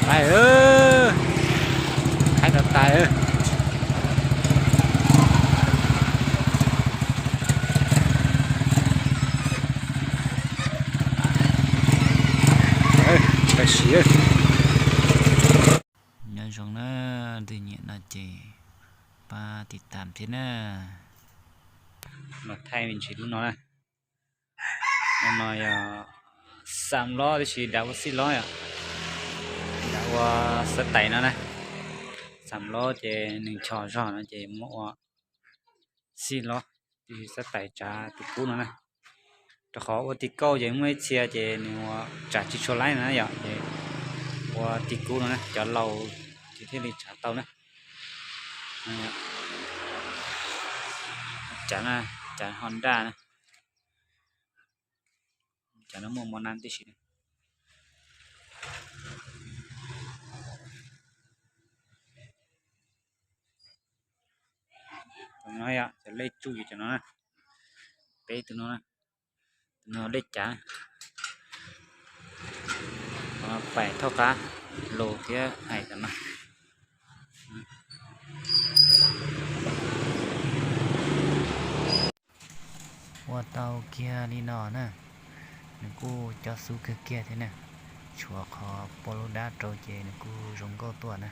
Tais, haib tau tais. Tam sim, nyob zoo na, leej twg nyiam no ces pab tiv tam thiab na. Los thaij me ntsis lub no na. Lub no yog xam lob tab sis dav ua xij lob yom. Dav ua xab tais no na. Xam lob ces nws ncho zog no ces muab ua xij lob, tab sis xab tais tsav tus kub no na. Rau qhov ua tig kauj ces muaj ib txhia ces nws ua tsav tsis tshua laib no na yom, ces ua tig kub no na, cov laus ces thiaj li tsav tau na. Cav, cav Honda na. Cav no muaj mos nas tib si. Cov no yog cov lej tsuj yus cov no na. Peb tus no na, tus no lej cav. Pais thauj qab lus thiab hais tam no. Ua tau kiag li no na, nws kuj cob xub kawg kiag thiab na. Tshuav qhov pua lub dab rau ces nws kuj zoo nkauj tuaj na.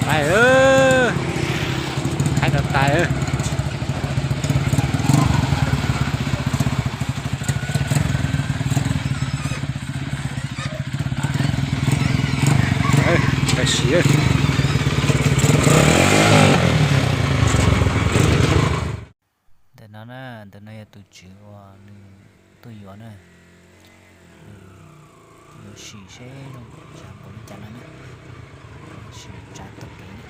Tais, haib tau tais. Tam sim, ntawm no na, ntawm no yog tus tswv uas nws tuaj yuav na. Yuav sim seb zoo tsav npaum li cas no na, sim tsav tau kev na.